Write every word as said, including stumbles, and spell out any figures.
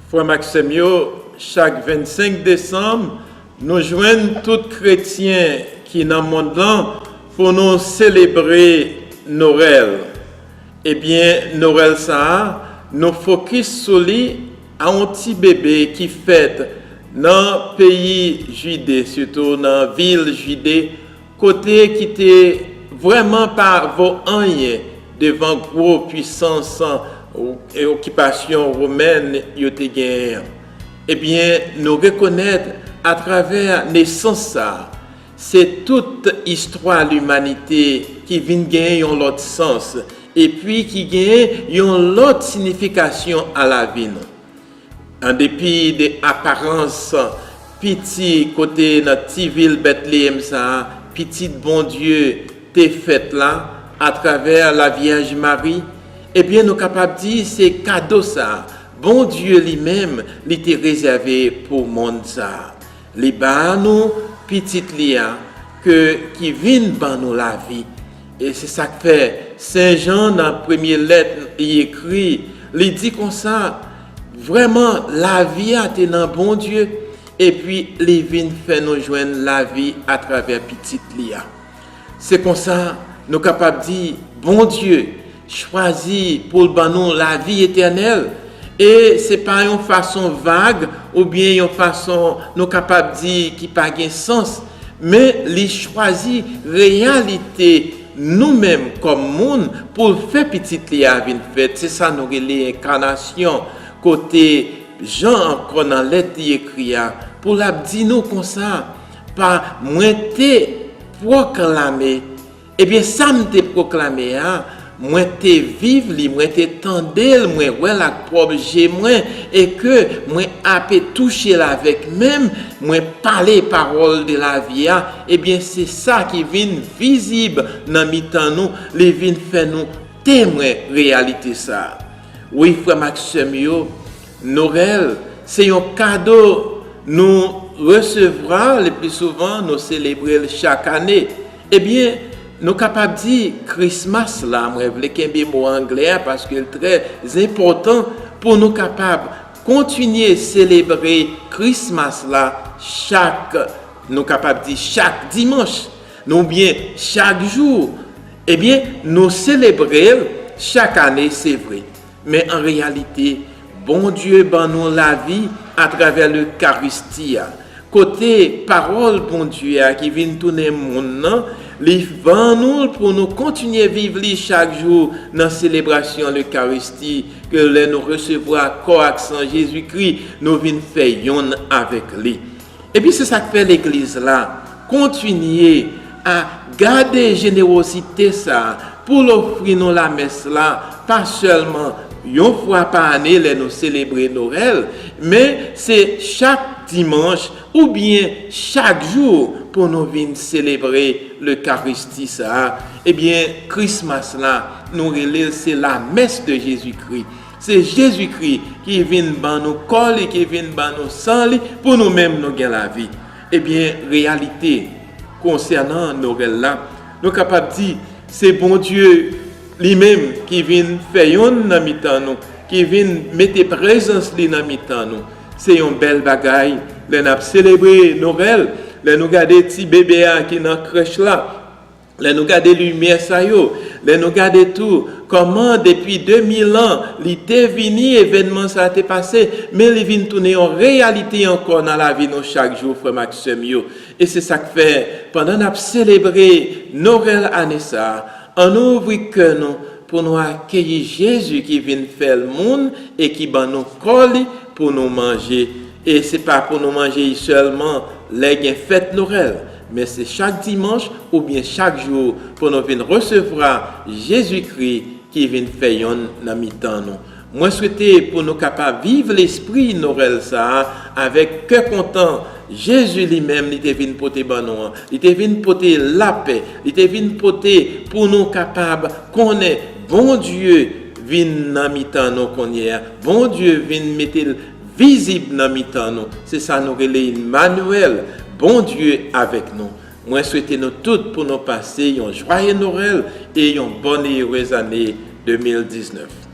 Frè m ak sè m yo, chak vennsenk desanm, nou jwenn tout kretyen ki nan mond lan pou nou selebre Nwèl. Ebyen, Nwèl sa a, nou fokis sou li a yon ti bebe ki fèt nan peyi Jide, sitou nan vil Jide, kote ki te vrèman pa vo anyen devan gwo pwisans e okipasyon womèn yo te genyen an. Ebyen, nou rekonèt atravè nesans sa a, se tout istwa limanite ki vin gen yon lòt sans, epi ki gen yon lòt siyifikasyon a lavi nou. An depi de aparans piti kote nan ti vil Bètleyèm sa a, pitit Bondye te fèt la, atravè Lavyèj Mari, ebyen, nou kapab di se kado sa a, Bondye li menm, li te rezève pou monn sa a. Li ba nou Pitit li a, ke, ki vin ban nou lavi. E se sa k fè Sen Jan, nan premye lèt li ekri, li di konsa, vrèman, lavi a te nan Bondye, epi li vin fè nou jwenn lavi atravè Pitit li a. Se konsa, nou kapab di, Bondye chwazi pou l ban nou lavi etènèl, e se pa yon fason vag oubyen yon fason nou kapab di ki pa gen sans, men li chwazi reyalite nou menm kòm moun pou l fè Pitit li a vin fèt. Se sa nou rele enkanasyon, kote Jan ankò nan lèt li ekri a, pou l ap di nou konsa, pa mwen te pwoklame, ebyen, sa m te pwoklame a, mwen te viv li, mwen te tande l, mwen wè l ak pwòp je mwen, e ke mwen ape touche l avèk men m, mwen pale pawòl de lavi a, ebyen, se sa ki vin vizib nan mitan nou, li vin fè nou temwen reyalite sa a. Wi, frè m ak sè m yo, Nwèl se yon kado nou resevwa, le pli souvan, nou selebre l chak ane. Ebyen, nou kapab di Christmas la, mwen vle kenbe mo anglè a paske l trè enpòtan pou nou kapab kontinye selebre Christmas la chak, nou kapab di chak dimanch, nou byen chak jou. Ebyen, nou selebre l chak ane, se vre. Men an reyalite, Bondye ban nou lavi atravè Lekaristi a, kote pawòl Bondye a ki vin tounen moun nan, li ban nou l pou nou kontinye viv li chak jou nan selebrasyon Lekaristi, ke lè nou resevwa kò ak san Jezikri, nou vin fè yonn avèk li. Epi se sa k fè legliz la kontinye a gade jenerozite sa a pou l ofri nou lamès la, pa sèlman yon fwa pa ane lè nou selebre Nwèl, men se chak dimanch oubyen chak jou pou nou vin selebre Lekaristi sa a. Ebyen, Christmas la, nou rele l se lamès de Jezikri. Se Jezikri ki vin ban nou kò li, ki vin ban nou san li, pou nou menm nou gen lavi. Ebyen, reyalite konsènan Nwèl la, nou kapab di, se Bondye li menm ki vin fè yonn nan mitan nou, ki vin mete prezans li nan mitan nou. Se yon bèl bagay lè n ap selebre Nwèl, lè nou gade ti bebe a ki nan krèch la, lè nou gade limyè sa yo, lè nou gade tou kòman depi de mil an li te vini, evènman sa a te pase, men li vin tounen yon reyalite ankò nan lavi nou chak jou, frè m ak sè m yo. E se sa k fè, pandan n ap selebre Nwèl ane sa a, ann ouvri kè nou pou nou akeyi Jezi ki vin fè l moun e ki ban nou kò li pou nou manje. E se pa pou nou manje li sèlman lè gen fèt Nwèl, men se chak dimanch oubyen chak jou pou nou vin resevwa Jezikri ki vin fè yonn nan mitan nou. Mwen swete pou nou kapab viv lespri Nwèl sa a avèk kè kontan. Jezi li menm, li te vin pote ban nou an. Li te vin pote lapè. Li te vin pote pou nou kapab konnen Bondye vin nan mitan nou kounye a. Bondye vin mete l vizib nan mitan nou. Se sa nou rele Emmanuel, Bondye avèk nou. Mwen swete nou tout pou nou pase yon jwaye Nwèl e yon bòn e erez ane de mil diznèf.